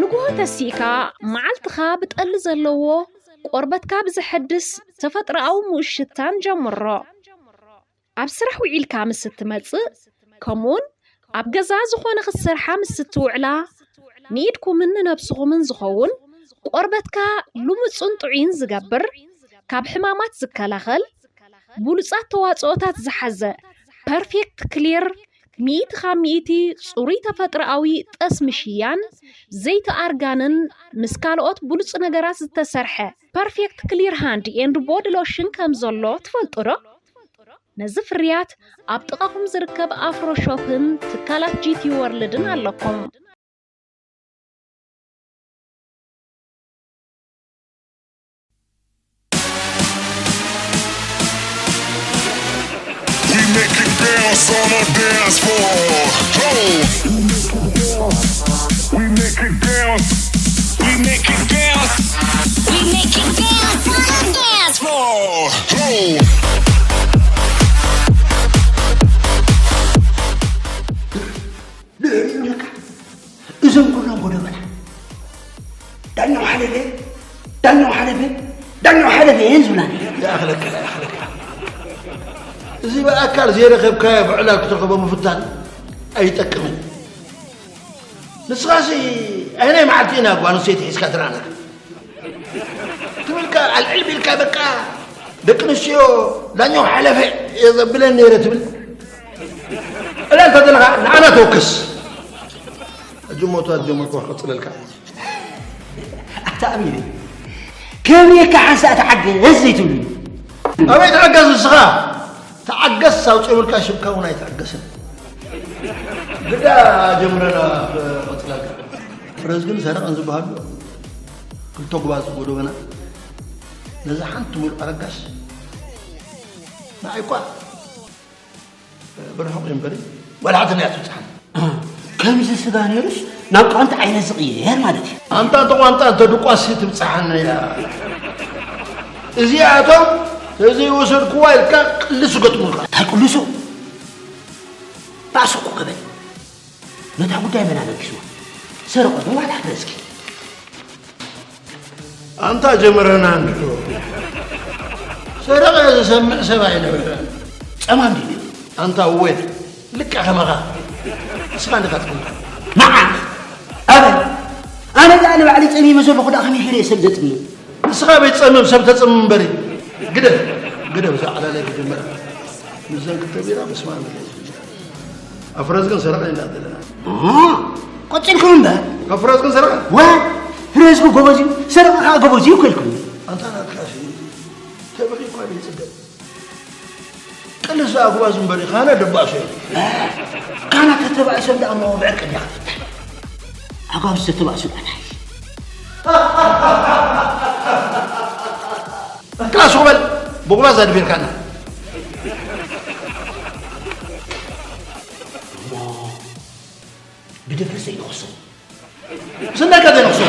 ንግሆ ተሲእካ መዓልትኻ ብጠሊ ዘለዎ ቆርበትካ ብዘሐድስ ተፈጥሮኣዊ ምኡት ሽታን ጀምሮ። ኣብ ስራሕ ውዒልካ ምስ እትመጽእ፣ ከምኡውን ኣብ ገዛ ዝኾነ ክትሰርሓ ምስ እትውዕላ፣ ንኢድኩምን ንነብስኹምን ዝኸውን ቆርበትካ ልሙጽን ጥዑይን ዝገብር፣ ካብ ሕማማት ዝከላኸል፣ ብሉጻት ተዋጽኦታት ዝሓዘ ፐርፌክት ክሊር፣ ሚእቲ ካብ ሚእቲ ጽሩይ ተፈጥሮኣዊ ጠስሚ ሽያን ዘይቲ ኣርጋንን ምስ ካልኦት ብሉጽ ነገራት ዝተሰርሐ ፐርፌክት ክሊር ሃንድ ኤንድ ቦዲ ሎሽን ከም ዘሎ ትፈልጡ ዶ? ነዚ ፍርያት ኣብ ጥቓኹም ዝርከብ ኣፍሮ ሾፕን ትካላት ጂ ቲ ወርልድን ኣለኩም። We make it bounce on the dance floor. Ho! We make it bounce. We make it bounce. We make it bounce on the dance floor. Ho! እዞም ኩሎም ጎደበና ዳኛው ሓለፈ ዳኛው ሓለፈ ዳኛው ሓለፈ እየን ዝብላኒ። ይኣኽለካ ይኣኽለካ። እዚ ብኣካል ዘይረኸብካዮ ብዕላል ክትረኽቦ ምፍታን ኣይጠቅምን። ንስኻሲ ኣየናይ መዓልቲ ኢና ጓል ኣንስተይቲ ሒዝካ ትረኣና? ትብል ከኣ ኣልዕል ቢልካ በቃ ደቂ ኣንስትዮ ዳኛው ሓለፈ እየ ዘብለን ነይረ ትብል። ዕላል ተደለኻ ንዓና ተወከስ። ሕጂ እሞ እታ ዝጀመርኩዋ ክቕጽለልካ። ኣታ ኣሚረ ከብርየካ ሓንሳእ ተዓገስ ዘይትብሉኒ። ኣበይ ትዕገስ ንስኻ? ተዓገስ ኣውፅኦምልካ ሽምካ እውን ኣይትዕገስን። ግዳ ጀምረና ክቕፅለልካ። ፍረዝግን ሰረቐን ዝበሃሉ ክልተ ጉባዝ ጎደበና ነዛ ሓንቲ ሙሉእ ኣረጋሽ ንዓይ እኳ ብርሑቕ እየ እምበሪ ዋላ ሓንቲ ናይ ትብፅሓኒ። ከምዚ ስጋ ነይሩስ ናብ ቋንጣ ዓይነት ዝቕየር ማለት እዩ። ኣንታ እንተ ቋንጣ እንተ ድቋሲ ትብፅሓኒ እያ። እዚኣቶም ተዘይወሰድክዋ ኢልካ ቅልስ ይገጥሙልካ። እንታይ ቅልሱ? ባእሲ እኮ ክበል ነታ ጉዳይ መን ኣነጊስዋ? ሰረቐ ዶ ዋላ ሕረዝኪ? ኣንታ ጀምረና እንዶ ሰረቐ ዝሰምዕ ሰብ ኣይነበረን። ጸማም ድዩ? ኣንታ እወ ልክዕ ከማኻ ንስኻ እንዲኻ ትፈልጦ። ንዓ ኣበይ ኣነ ደኣ ንባዕለይ ጸሚመ ዘለኹ ደኣ ከመይ ገይረ እየ ሰብ ዘጽምም? ንስኻ ኣበይ ትጸምም ሰብ ተጽምም እምበሪ። ግደፍ ግደፍ እዛ ዓላለይ ክጅምር ምስዘን ክልተ ቢራ ምስማር መለስ። ኣፍረዝ ግን ሰረቐ ኢና ዘለና። ቀጺልኩም እምበር። ኣፍረዝ ግን ሰረቐ። ወ ፍረዝኩ ጎበዝ እዩ ሰረቐ ከዓ ጎበዝ እዩ እኮ ኢልኩም። ኣንታ ናትካ ሲ ተብኺ እኳ ዘይፅገብ ቅልስ ኣጉባዝ እምበር ካነ ደባሶ እዩ። ካና ተተባእሶም ደኣ እሞ ብዕርቂ እንዲያ ክትፍታሕ። ኣጓብዝ ተተባእሱ ደኣ ንሓይሽ። ክላስ በል ብጉባዝ ኣድቢርካና። ብድፍርሰይ ንኽሶ ስነካ ዘይንኽሶ።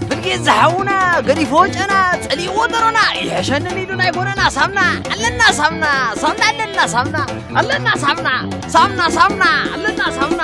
ብልጌት ዝሓውና ገዲፎ ጨና ጸሊእዎ ደሮና ይሕሸንን ኢሉ ናይ ጎረና ሳምና ኣለና ሳምና ሳምና ኣለና ሳምና ኣለና ሳምና ሳምና ሳምና ኣለና ሳምና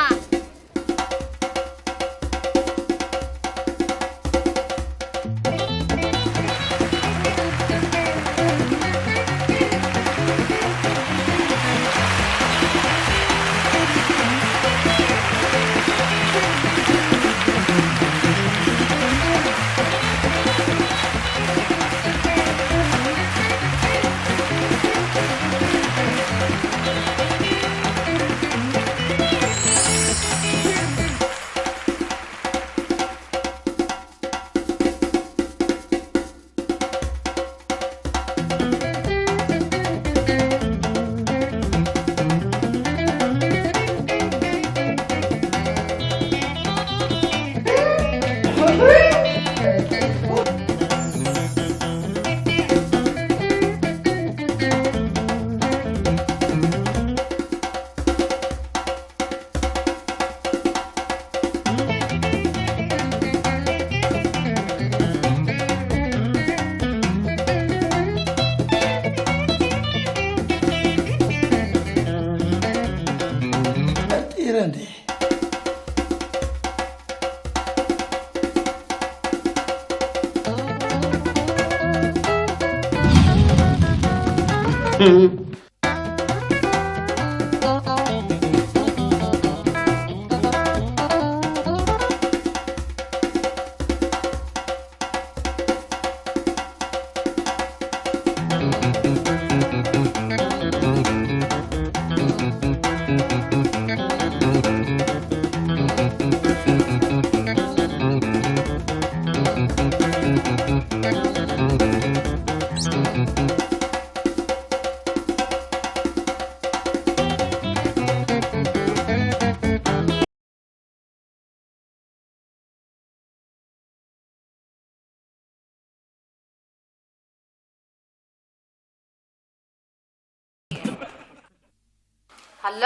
ሃሎ፣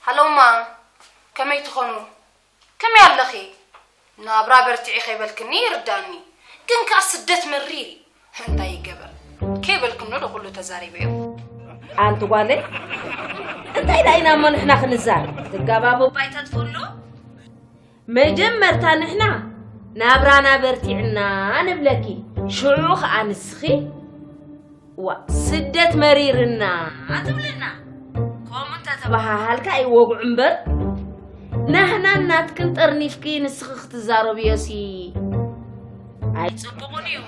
ሃሎ፣ እማ፣ ከመይ ትኾኑ? ከመይ ኣለኺ? ናብራ በርትዒ ከይበልክኒ ይርዳኒ፣ ግን ከኣ ስደት መሪር እዩ። እንታይ ይገበር? ከይበልክኖ ዶ ኩሉ ተዛሪበዮ? ኣንቲ ጓለይ፣ እንታይ ደኣ ኢና እሞ ንሕና ክንዛረብ? ትጋባቦ ባይታ ትኾኑ ዶ? መጀመርታ ንሕና ናብራና በርቲዕና ንብለኪ፣ ሽዑ ኸኣ ንስኺ፣ "ዋ፣ ስደት መሪርና" ትብልና። ከምኡ እንተተባሃሃልካ እዩ ወግዑ እምበር፣ ናህናን ናትክን ጠርኒፍኪ ንስኺ ክትዛረብዮሲ ኣይጽቡቕን እዩ።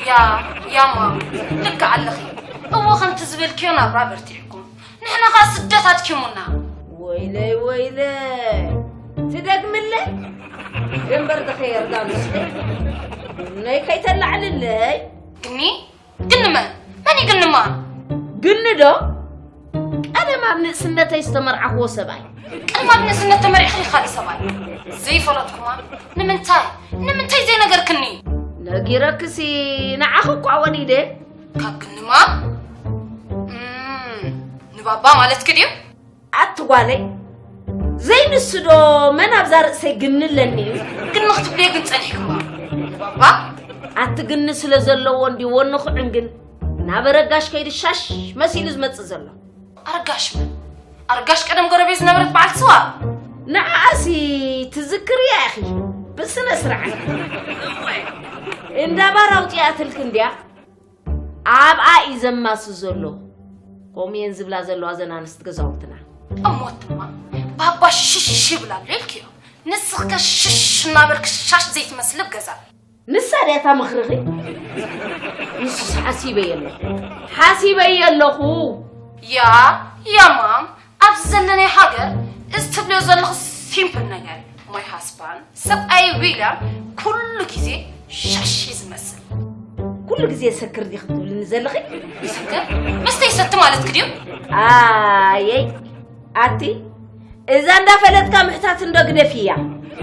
ያ፣ ያማ፣ ልክዕ ኣለኺ። እወ፣ ከምቲ ዝበልክዮ ናብራ በርቲዕኩም። ንሕና ኸኣ ስደት ኣድኪሙና። ወይለይ፣ ወይለይ። ትደግምለይ? ግንበር ተኸየርዳ ንስኺ። ነይ ከይተላዕልለይ። ግኒ? ግኒ መን? መን እዩ ግኒ ማን? ግኒ ዶ? ቀደም ኣብ ንእስነተይ ዝተመርዓኽዎ ሰብኣይ። ቀደም ኣብ ንእስነት ተመሪዕኺ ካልእ ሰብኣይ? ዘይፈለጥኩማ? ንምንታይ? ንምንታይ ዘይነገርክኒ? ነጊረክሲ ንዓኺ እኳ ወሊደ። ካብ ግኒ ማን? እም፣ ንባባ ማለትኪ ድዩ? ኣቲ ጓለይ፣ ዘይንሱ ዶ መን ኣብዛ ርእሰይ ግኒ ኣለኒ እዩ? ግኒ ክትብልዮ ግን ጸኒሕክማ። ንባባ? ኣቲ ግኒ ስለ ዘለዎ እንድዩ ወንኹ ዕንግል ናብ ኣረጋሽ ከይዱ ሻሽ መሲሉ ዝመጽእ ዘሎ። ኣረጋሽ መን? ኣረጋሽ ቀደም ጎረቤት ዝነበረት በዓልቲ ስዋ? ንዓኣሲ ትዝክርያ ኢኺ ብስነ ስርዓት። እወ። እንዳ ባር ኣውጺኣትልኪ እንድያ። ኣብኣ እዩ ዘማሲ ዘሎ። ከምኡ እየን ዝብላ ዘለዋ እዘን ኣንስቲ ገዛውትና። እሞ ድማ ባባ ሽሽ ይብል ኣሎ ኢልክዮ። ንስኺ ከ ሽሽ እናበልኪ ሻሽ ዘይትመስሊ ኣብ ገዛ። ንሳ ድያ እታ ምኽርኺ? ንሱስ ሓሲበዮ ኣለኹ። ሓሲበዮ ኣለኹ። ያ፣ ያ ማም፣ ኣብዚ ዘለናዮ ሃገር እዚ ትብልዮ ዘለኺ ሲምፕል ነገር እዩ። My husband፣ ሰብኣይ ዊልያም ኩሉ ግዜ ሻሽ እዩ ዝመስል። ኩሉ ግዜ ሰክር ዲኺ ትብልኒ ዘለኺ? ይሰክር? መስተ ይሰቲ ማለትኪ ድዩ? ኣየይ፣ ኣቲ እዛ እንዳፈለጥካ ምሕታት እንዶ ግደፍያ።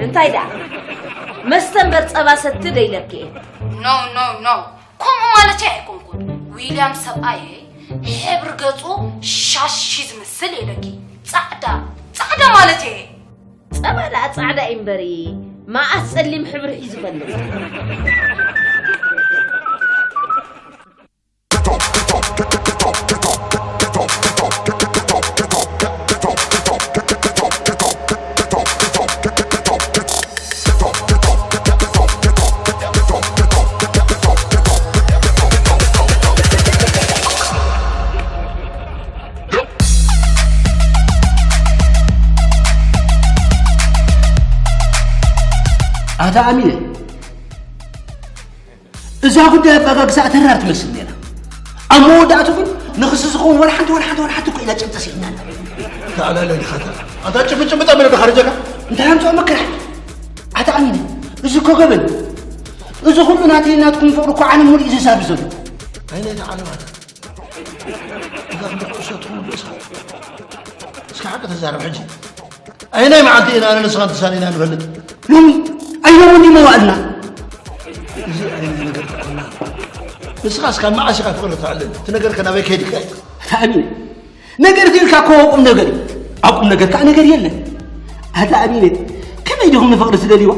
እንታይ ደኣ? መስተ እምበር ጸባ ሰቲ ዶ ኢለኪ እየ? ኖ፣ ኖ፣ ኖ። ከምኡ ማለተይ ኣይኮንኩን። ዊልያም ሰብኣየይ ሕብሪ ገጹ ሻሽ እዩ ዝመስል ኢለኪ። ጻዕዳ፣ ጻዕዳ ማለተይ እየ። ጸባ ደኣ ጻዕዳ እዩ እምበሪ፣ መኣስ ጸሊም ሕብሪ ሒዙ ይፈልጥ? ኣታ ኣሚነ፣ እዛ ጉዳይ ኣበጋግሳኣ ተራር ትመስል ነይራ። ኣብ መወዳእቱ ግን ንኽሲ ዝኸውን ወላ ሓንቲ፣ ወላ ሓንቲ፣ ወላ ሓንቲ እኮ ኢላ ጭብጢ ስኢና ኣላ። ተኣላለ ዲኻ እታ? ኣታ ጭብጭብጥ ኣቢለ ዶ ሓርጀካ? እንታይ ኣምፅኦ ምክራሕ? ኣታ ኣሚነ፣ እዚ እኮ ገበን። እዚ ኩሉ ናተይ ናትኩም ፍቕሪ እኮ ዓለም ሙሉእ እዩ ዘሳቢ ዘሎ። ኣይናይ ተዓለማታ። እዛ ክንዲ ኩዕሶ ትኹን ርእስኻ። እስኪ ሓቂ ተዛረብ ሕጂ። ኣይናይ መዓልቲ ኢና ኣነ ንስኻን ተሳኒና ንፈልጥ? ሎሚ ኣይሎምን ድዩ መዋእልና? እዚ ኣይነት ነገር ጥዕና። ንስኻስ ካብ መዓስ ኢኻ ፍቕሪ ተዕልል? እቲ ነገር ከ ናበይ ከይዱ ከ? ኣታ ኣሚነ፣ ነገር ኢልካ እኮ ቁም ነገር እዩ። ኣብ ቁም ነገር ከኣ ነገር የለን። ኣታ ኣሚነ፣ ከመይ ዲኹም ንፍቕሪ ትደልይዋ?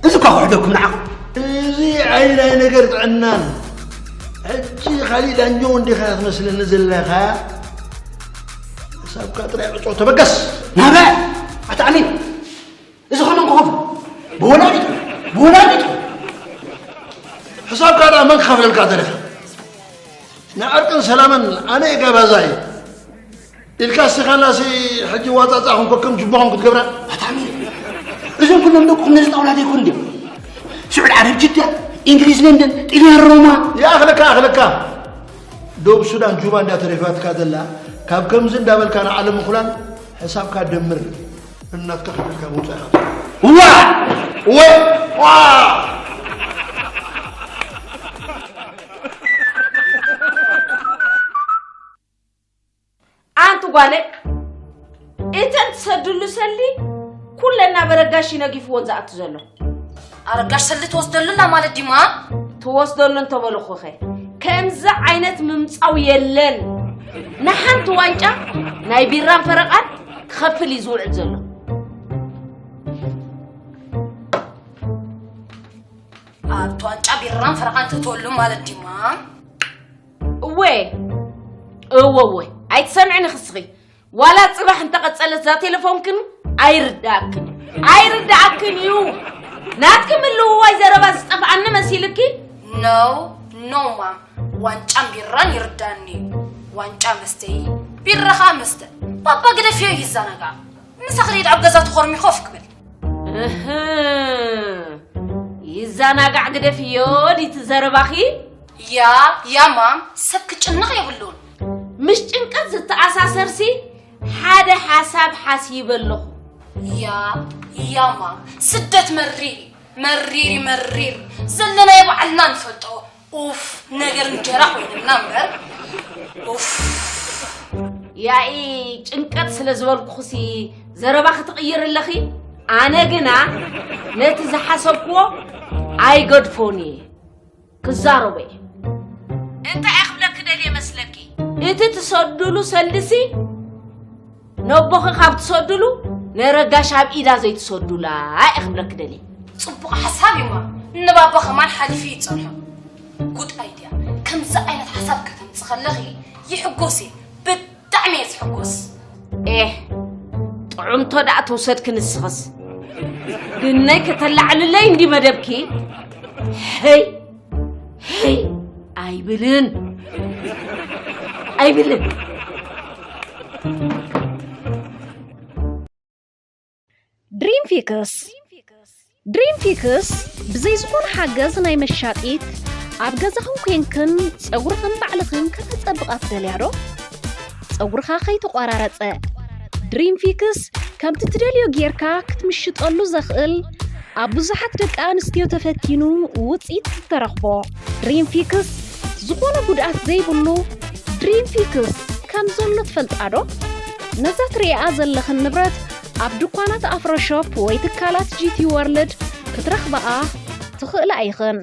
እዚ እኳ ክሕደኩም ንዓኹም። እዚ ዓይናይ ነገር ጥዕናን። ሕጂ ካሊእ ዳኛው እንዲኻ ትመስለኒ ዘለኻ። ሓሳብካ ጥራይ ዕጾ ተበገስ። ናበ? ኣታ ኣሚን፣ እዚ ኸመን ክኸፍሎ? ብወላዲቱ፣ ብወላዲቱ። ሕሳብካ ደኣ መን ክኸፍለልካ ተረፈ? ንዕርቅን ሰላምን ኣነ እየ ጋባዛይ ኢልካ እስኻላሲ ሕጂ ዋጻጻኹም ኮከም ጅባኹም ክትገብራ ኣታሚ። እዞም ኩሎም ደቅኹም ነዚ ጣውላ ደይኮን ድዮም? ስዑድ ዓረብ ጅዳ፣ እንግሊዝ ለንደን፣ ጥልያን ሮማ። ይኣኽለካ፣ ኣኽለካ። ዶብ ሱዳን ጁባ እንዳ ተሪፋትካ ዘላ፣ ካብ ከምዚ እንዳበልካ ንዓለም ምኹላል ሕሳብካ ደምር። እናትካ ከፊልካ ምውጻእ ኢኻ። ዋ! ወይ! ዋ! ኣንቲ ጓለይ፣ እተን ትሰድሉ ሰልዲ ኩለን ናብ ኣረጋሽ ነጊፍወን ዝኣቱ ዘሎ። ኣረጋሽ ሰልዲ ትወስደሉ ኣላ ማለት ድዩ ማም? ትወስደሉ እንተበልኹኸ፣ ከምዚ ዓይነት ምምጻው የለን። ንሓንቲ ዋንጫ ናይ ቢራን ፈረቓን ክኸፍል እዩ ዝውዕል ዘሎ። ኣብቲ ዋንጫ ቢራን ፈረቓን ትእትወሉ ማለት ድዩ ማም? እወ፣ እወ፣ እወ። ኣይትሰምዕን ኢኺ እስኺ። ዋላ ጽባሕ እንተቐጸለት እዛ ቴሌፎንክን ኣይርድኣክን እዩ። ኣይርድኣክን እዩ። ናትኪ ምልውዋይ ዘረባ ዝጠፍኣኒ መሲልኪ? No, no ማም። ዋንጫን ቢራን ይርዳኒ እዩ። ዋንጫ መስተይ፣ ቢራ ኸኣ መስተ። ባባ ግደፍዮ ይዘናጋዕ። ምሳኺ ደይ ኣብ ገዛ ተኾርሚ ኮፍ ክብል። እህ፣ ይዘናጋዕ ግደፍዮ ዲቲ ዘረባኺ? ያ፣ ያ ማም፣ ሰብ ክጭነቕ የብሉን። ምስ ጭንቀት ዝተኣሳሰርሲ ሓደ ሓሳብ ሓሲበ ኣለኹ። ያ፣ ያ ማም፣ ስደት መሪር እዩ፣ መሪር እዩ፣ መሪር። ዘለናዮ ባዕልና ንፈልጦ። ኡፍ፣ ነገር እንጀራ ኮይንና እምበር። ኡፍ። ያኢ ጭንቀት ስለ ዝበልኩኽሲ ዘረባ ክትቕይር ኣለኺ? ኣነ ግና ነቲ ዝሓሰብክዎ ኣይገድፎን እየ። ክዛረቦ እየ። እንታይ እየ ክብለኪ ደልየ መስለኪ? እቲ ትሰድሉ ሰልድሲ ነቦኺ ካብ ትሰድሉ ነረጋሽ ኣብ ኢዳ ዘይትሰዱላ እየ ክብለኪ ደልየ። ጽቡቕ ሓሳብ እዩ ማም። ንባባ ከማን ሓሊፉ ይጸንሖ። ጉድ ኣይድያ። ከምዚ ዓይነት ሓሳብ ከተምጽእ ከለኺ ይሕጎስ እየ። ብጣዕሚ እየ ዝሕጎስ። ኤህ፣ ጥዑምቶ ደኣ ተውሰድኪ ንስኽስ። ግነይ ከተላዕልለይ እንዲ መደብኪ። ሄይ፣ ሄይ፣ ኣይብልን። ኣይብልን። ድሪም ፊክስ። ድሪም ፊክስ ብዘይ ዝኾነ ሓገዝ ናይ መሻጢት ኣብ ገዛኽን ኮንክን ጸጉርኽን ባዕልኽን ከተጸብቓ ትደልያ ዶ? ጸጉርኻ ከይተቖራረጸ። ድሪም ፊክስ ከምቲ ትደልዮ ጌርካ ክትምሽጠሉ ዘኽእል ኣብ ብዙሓት ደቂ ኣንስትዮ ተፈቲኑ ውጽኢት ዝተረኽቦ። ድሪም ፊክስ ዝኾነ ጉድኣት ዘይብሉ ድሪም ፊክስ ከም ዘሎ ትፈልጣ ዶ? ነዛ ትርእያ ዘለኽን ንብረት ኣብ ድኳናት ኣፍሮ ሾፕ ወይ ትካላት ጂ ቲ ወርልድ ክትረኽባኣ ትኽእላ ኢኽን።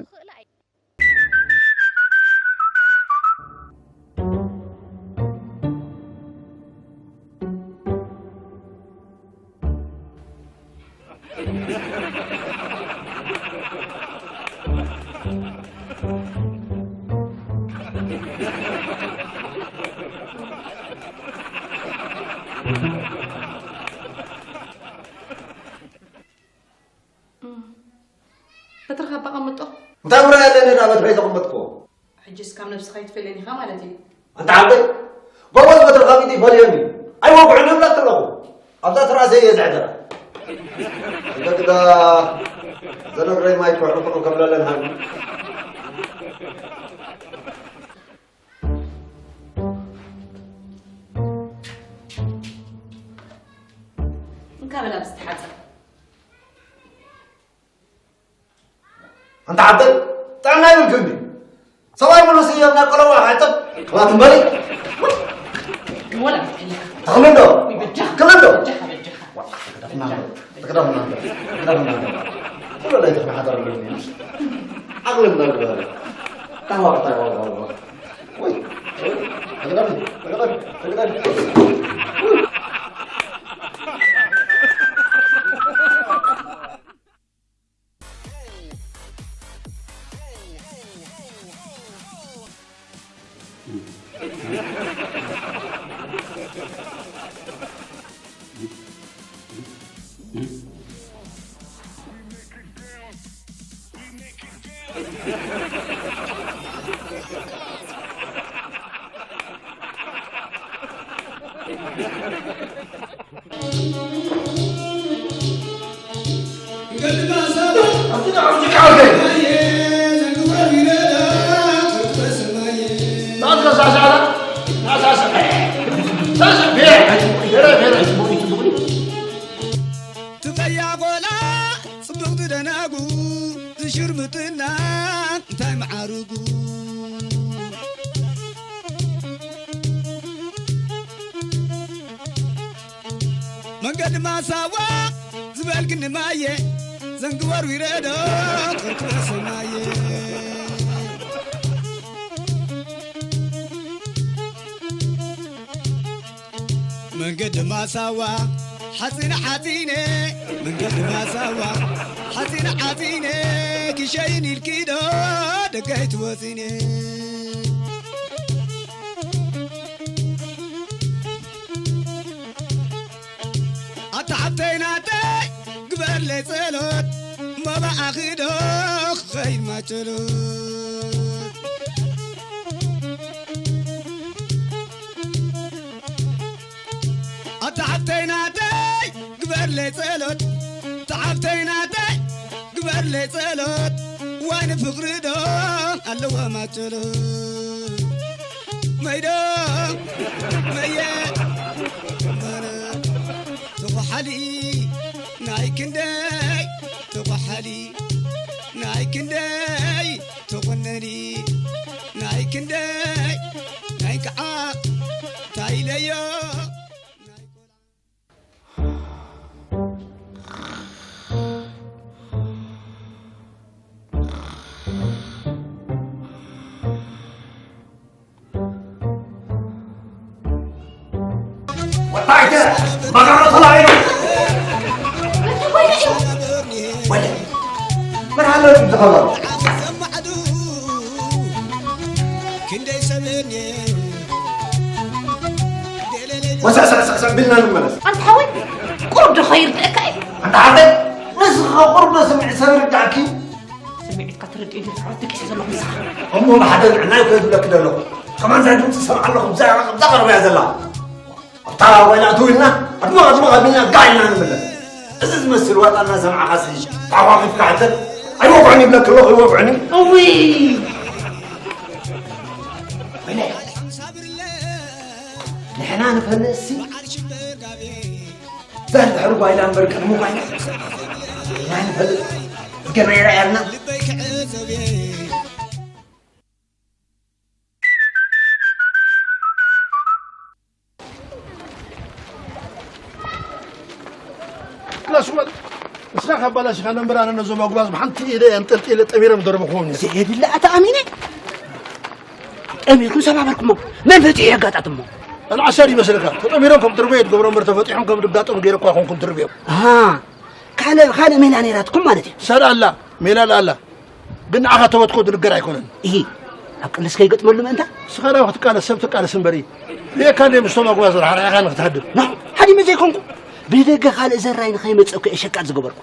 በትርኻ ኣባ ቀምጦ። እንታይ ውራይ ኣለኒ ደኣ በትረይ ዘቐመጥክዎ? ሕጅስ ካብ ነብስኻ ኣይትፈልየን ኢኻ ማለት እዩ። ኣንታ ዓበይ፣ ጎበዝ በትርኻ ቢቲ ይፈልየኒ። ኣይወግዑን እብላ ኣለኹ። ኣብዛ ትራሰ እየ ዘዕድራ። እንተ ግዳ ዘነግረይ ማይ ኮሕኩሑ ከብለለን ሃኒ። እንካ በላ ብዝተሓጸብ። ኣንታ ዓበይ፣ ጥዕና ይብልክን ድዩ? ሰብኣይ ሙሉእ ስየም ናይ ቆለዋ ሓጥብ ክላት እምበሪ። ወላ ተኽሊ እንዶ? ይበጃ። ክልዶ? በጃኻ፣ በጃኻ። ዋ፣ ተግዳፍና እንዶ? ተግዳፍና እንዶ? ተግዳፍና እንዶ? ኩሉ ለይቲ ክንሓደር ኣለኒ። ዓቕሊ እንዳግበረ። ታዋ፣ ታዋ፣ ታዋ። ወይ፣ ወይ፣ ተግዳፊ፣ ተግዳፊ፣ ተግዳፊ። ትቐያ ቆላ ጽቡቕ ትደናጉ ዝሽርምጥና እንታይ መዓርጉ። መንገዲ ማሳዋ ዝበልክኒ ማየ ዘንግበር ዊረዶ ክርክበ ሰማየ። መንገዲ ማሳዋ ሓፂነ ሓፂነ መንገዲ ማሳዋ ሓፂነ ሓፂነ ክሸይን ኢልኪዶ ደጋይ ትወፂነ። ኣታ ሓብተይ ናተይ ግበርለይ ጸሎት መባኣኺዶ ክኸይድ ማቸሎት። ኣታ ሓብተይ ናተይ ግበርለይ ጸሎት፣ ኣታ ሓብተይ ናተይ ግበርለይ ጸሎት። ዋይ ንፍቕሪ ዶ ኣለዎ ማቸሎት። መይዶ መየ ተጓሓሊ ናይ ክንደይ ተጓሓሊ ናይ ክንደይ ተቆነኒ ናይ ክንደይ ናይ ከዓ ታይለዮ። ወጣይተ መጋሮ ተላዒሉ። ወለ መርሃሎ ዝኸበሩ ክንደይ ሰብን ወሰዕሰዕሰዕሰዕ ቢልና ንመለስ። ኣንታ ሓወይ፣ ቁሩብ ዶ ከይርድኣካ እዩ? ኣንታ ሓወይ፣ ንስኻ ቁሩብ ዶ ስምዒት ሰብ ይርድኣኪ? ስምዒትካ ትርድእ ኢሉ ተዓወት ደቂሰ ዘለኹ ንስኻ። እሞ ብሓደ ንዕናይ ኮ ይብለኪ ዘለኹ። ከማን እዛ ድምፂ ሰምዓ ኣለኹ፣ እዛ እዛ ቀረባ እያ ዘላ። ኣብታ ዋይላ እትው ኢልና፣ ኣድመቕ ኣድመቕ ኣቢልና ጋዕ ኢልና ንመለስ። እዚ ዝመስል ዋጣ እናሰማዕኻሲ ተሓቋቒፍካ ሕተት። ኣይወግዖን ይብለኪ ኣለኹ፣ ኣይወግዖን እዩ። እውይ! ወይለ! ንሕና ንፈልጥሲ፣ ዛር ድሕሪ ጓይላ እምበር ቅድሚ ጓይላ። ንሕና ንፈልጥ፣ ገና ይረኣየና። ክላስ ወል፣ ንስኻ ካብ ባላሽኻ ነንበር ኣነ ነዞም ኣጉባዝ ብሓንቲ ኢደ ኣንጠልጢለ ጠሚረ ምደረብኹዎም ነይረ። ዘየድሊ ኣታ ኣሚነ፣ ጠሚርኩም ሰባበርኩሞ። መን ፈቲሑ የጋጣጥሞ? ኣልዓሻር ይመስለካ? ተጠሚሮም ከም ትርበዮ ትገብሮ እምበር ተፈጢሖም ከም ዝጋጠሙ ገይረ እኳ ኣይኮንኩን ትርብዮም። ኣሃ፣ ካልእ፣ ካልእ ሜላ ነይራትኩም ማለት እዩ። ሰድ ኣላ፣ ሜላ ኣላ። ግን ንዓኻ ተበትኮ ዝንገር ኣይኮነን። እሂ፣ ኣብ ቅልስ ከይገጥመሉ ምእንታ? ንስኻ ዳኣ ክትቃለስ ሰብ ትቃለስ እምበር፣ ብኤካ እንደ ምስቶም ኣጉባዝ ራሕሪሕኻ ንክትሃድም። ኖ፣ ሃዲመ ዘይኮንኩ። ብደገ ካልእ ዘራይ ንኸይመጽእ እኮ እየ ሸቃጥ ዝገበርኩ።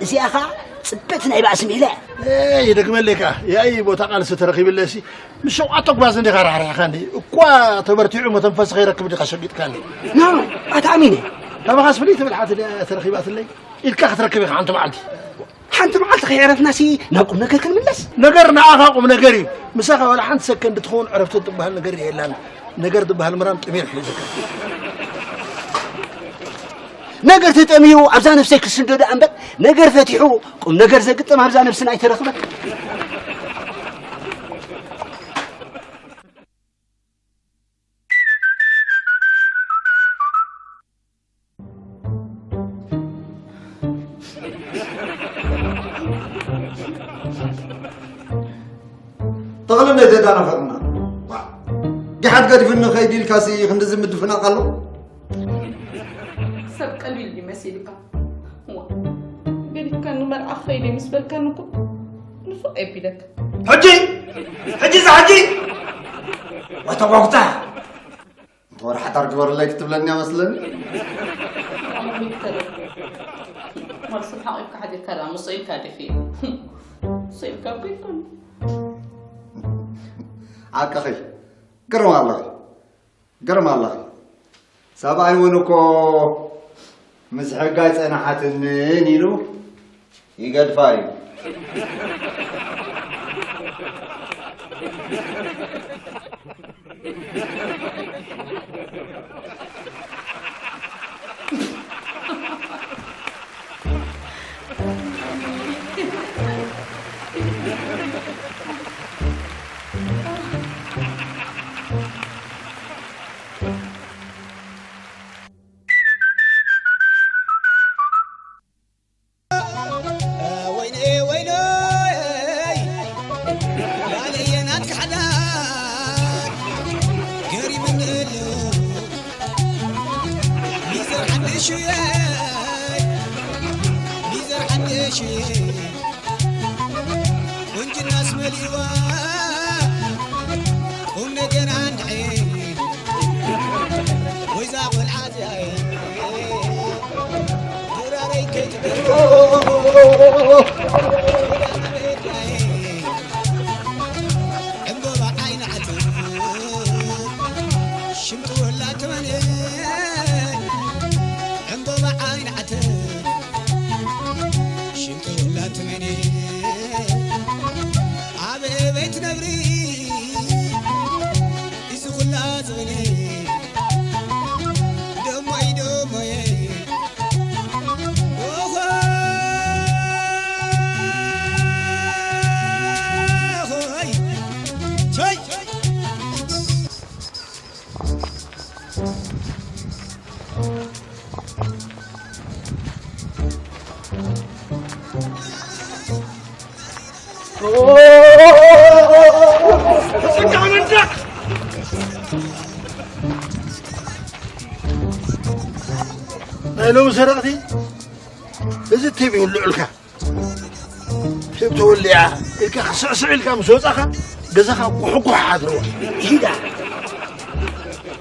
እዚኣ ኸኣ ጽብቕቲ ናይ ባእሲ ሜላ እያ። ኤ፣ ይደግመለይ ከኣ። ያኢ ቦታ ቃልሲ ተረኺብለሲ፣ ምስ ሸውዓተ ኣጉባዝ እንዲኻ ራሕሪሕኻኒ። እኳ ተበርቲዑ መተንፈሲ ከይረክብ እንዲኻ ሸጊጥካኒ። ኖ፣ ኣታ ኣሚነ። ካባኻስ ፍልይቲ ብልሓት ድያ ተረኺባትለይ? ኢድካ ክትረክብ ኢኻ ሓንቲ መዓልቲ። ሓንቲ መዓልቲ ከየዕረፍናሲ ናብ ቁም ነገር ክንምለስ። ነገር ንዓኻ ቁም ነገር እዩ። ምሳኻ ዋላ ሓንቲ ሰከንድ ትኸውን ዕረፍቲ ትበሃል ነገር የላን። ነገር ዝበሃል ምራም ጥሜር ሒዙካ። ነገር ተጠሚሩ ኣብዛ ነፍሰይ ክስንዶ ደኣ እምበር፣ ነገር ፈቲሑ ቁም ነገር ዘግጥም ኣብዛ ነፍስና ኣይተረኽበን። ተኽለ እንዴት የዳናፈቅና? ዋ፣ ጊሓት ገዲፉኒ ኸይድ ኢልካሲ ክንድዚ ምድፍናቕ ኣሎ? ሰብ ቀሊል ድዩ መሲልካ? ዋ፣ ገዲፍካኒ መርዓ ኸይደ ምስ በልካኒ እኮ ንፉዕ የቢለካ። ሕጂ? ሕጂ እዛ ሕጂ? ወተጓጉታ! እንተ ወረ ሓዳር ግበርለይ ክትብለኒ እያ መስለኒ። ኣሙን ይተለ። ወርሲ ሓቂፍካ ሓዲርካ ደኣ ምስ ኢልካ ደፊ። ምስ ኢልካ እኮ ይኮን። ሓቅኺ። ግርም ኣለኺ። ግርም ኣለኺ። ሰብኣይ እውን እኮ ምስ ሕጊ ኣይጸናሓትንን ኢሉ ይገድፋ እዩ። ናይ ሎሚ ሰረቕቲ እዚ ቲቪ ይውልዑልካ። ቲቪ ተወሊዓ ኢልካ ክስዕስዕ ኢልካ ምስ ወጻኻ ገዛኻ ጉሕጉሕ ሓድርዎ። ይዳ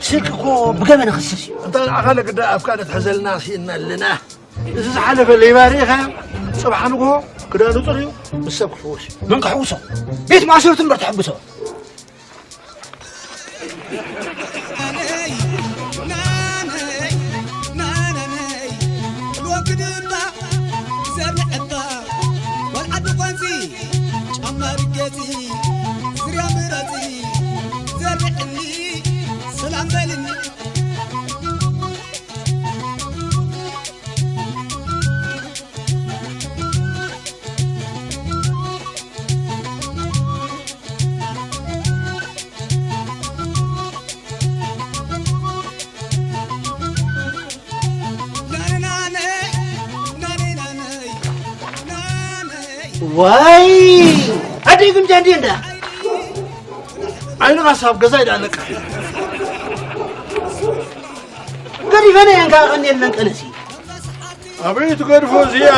ስልኪ እኮ ብገበን ክስስ እዩ። እንተ ንዓኻ ለግዳ ኣብካ ነትሕዘልና ስኢና ኣለና። እዚ ዝሓለፈ ሌባ ርኢኻ ጽባሕ ንግሆ ክዳኑ ጽርዩ ምስ ሰብ ክሕወስ እዩ። መን ክሕውሶ? ቤት ማእሰርቲ እምበር ትሕግሶ። ዋይ ኣደይ ግምጃ እንዲ እንዳ ዓይንኻ ሳብ ገዛ ይዳለካ ገዲፈነ እየን ከዓ ቀኒየለን ቀለሲ ኣበይ ትገድፎ እዚኣ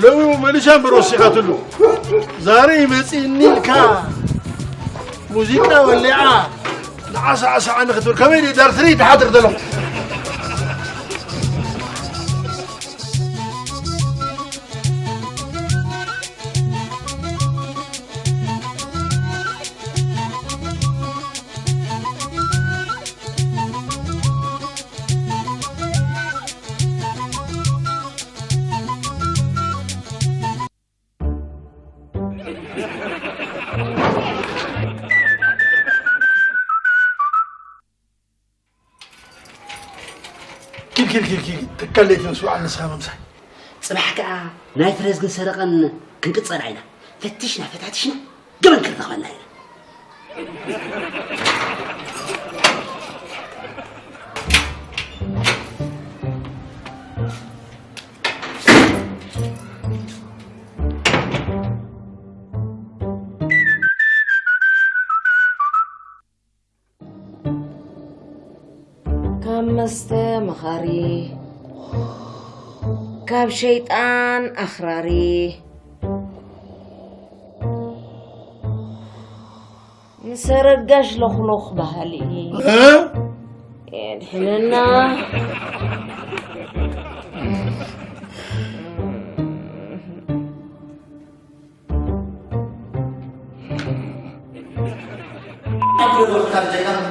ሎሚ መሊሻ እምበር ወሲኻትሉ ዛሬ ይመፅእኒ ኢልካ ሙዚቃ ወሊዓ ንዓሳዕሳዓኒ ክትብል ከመይ ድዩ ዳርትሪ ትሓድር ዘለኹ ኪድ ኪድ ኪድ ኪድ ተካለይቲ ምስ በዓል ንስኻ ምምሳይ። ጽባሕ ከኣ ናይ ፍረዝግን ሰረቐን ክንቅጸላ ኢና። ፈቲሽና ፈታቲሽና ገበን ክንረኽበላ ኢና። ካብ መስተ መኻሪ ካብ ሸይጣን ኣኽራሪ ንሰረጋሽ ለኽሎኽ ባህሊ የድሕነና። ኣብ ዶክተር ጀጋኑ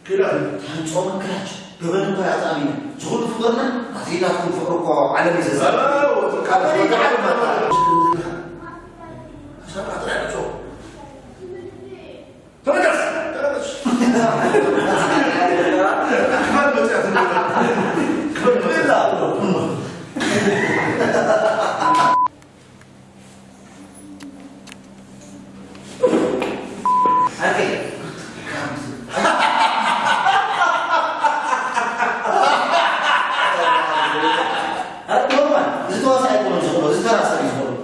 ክልዕሉ ተሃንጾ መክራች ገበን እኳ ኣጻሚነ፣ ዝኹሉ ፍቕርና ኣዘይናትኩም ፍቕሪ እኮ ዓለም እዩ ዘዛርብ። ኣዎ፣ ካብ በሊዕ ዓለም ኣታ። ኣሰራ ጥራሕ ንጹህ። ተመለስ፣ ተመለስ። ክበል መጽያት ክበል። ኖርማል፣ እዚ ተዋሳእ ኣይኮነን ዝኽእሎ፣ እዚ ተራ ሰብ እዩ ዝኽእሎ።